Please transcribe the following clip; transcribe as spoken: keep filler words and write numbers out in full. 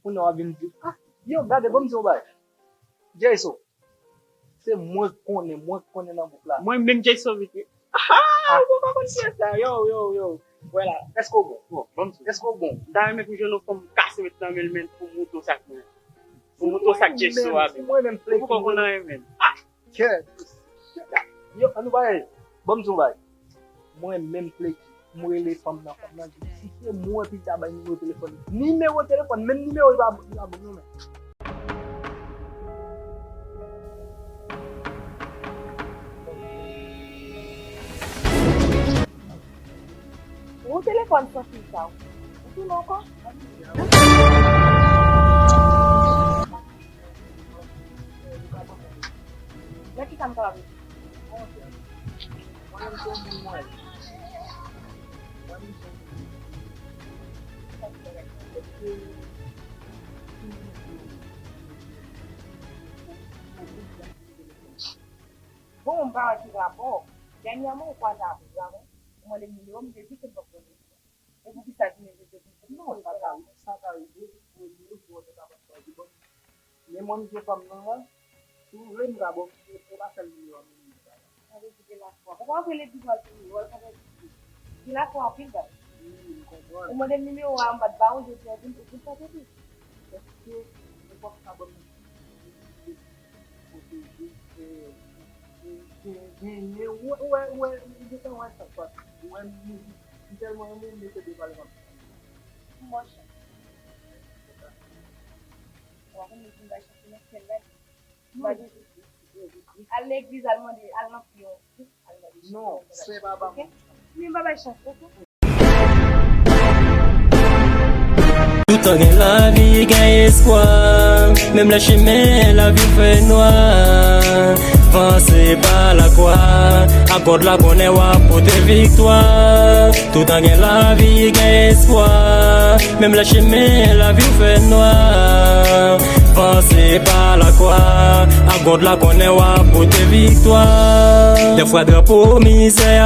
Kounye a w ap vin di, ah, yo, gade, ban m di w yon bagay. Jayso, se mwen k konnen, mwen k konnen nan gwoup la. Mwen menm Jayso vit wi. Ah, ou poko konn kiyès la. Yo, yo, yo. Wè la. Èske w bon? Bon, ban m di w. Èske w bon? M ta renmen pou jwenn yon fanm kase met nan men l, men pou mouto sa k mwen. Pou mouto sa k Jayso a, men. Ou poko konn anyen, men. Ah! Kè. Yo, ann nou bagay. Ban m di w bagay. Mwen menm Fleky, m rele fanm nan, fanm nan di m, si se mwen, pita bay nimewo telefòn. Nimewo telefòn, menm nimewo li pa, li pa ban m non, men. Ou telefòn san fil sa, ou tounen ankò? Nan ki sa m kapab ede? Mwen menm se yon moun mwen ye. Mwen menm se yon moun mwen ye. Bon, m pa wè ki rapò. Dènyèman, ou kwaze avè l, ou mande m nimewo, m te di ke m p ap pran nimewo. E poukisa di men je te di non, sa ka, sa ka rive, ou nimewo pou ou te kapab chwazi bon. Men mwen, m se fanm nan la, si w vle, m ka ba w, se pa sèl nimewo a m. Sa vle di gen lafwa. Ou pa vle legliz w al pou nimewo, al fè legliz. Gen lafwa anpil, baz. Wi, m konprann. Ou mande m nimewo a, m pa t ba ou, jodi a, ou di m, ou di m sa te di. Èske ou p ap ka ban m yon ti pwoteje, e, e, e, genyen, ou wè, ou wè, ou gentan wè sa k pase. Ou wè, m, m tèlman renmen w, m mete de pale m ap. Monchè. Ou pa konn moun ki bay chans nan syèl la. Al legliz, al mande, al nan pri yon kou, al mande chans. Non, se pa ba m. Men pa bay chans, oke? Toutan gen lavi, gen espwa. Menm lè chimen lavi fè nwa, vanse pa lakwa. Ak God la konnen w ap pote viktwa. Toutan gen lavi, gen espwa. Menm lè chimen lavi w fè nwa, vanse pa lakwa. Ak God la konnen w ap pote viktwa. Dèfwa drapo mizè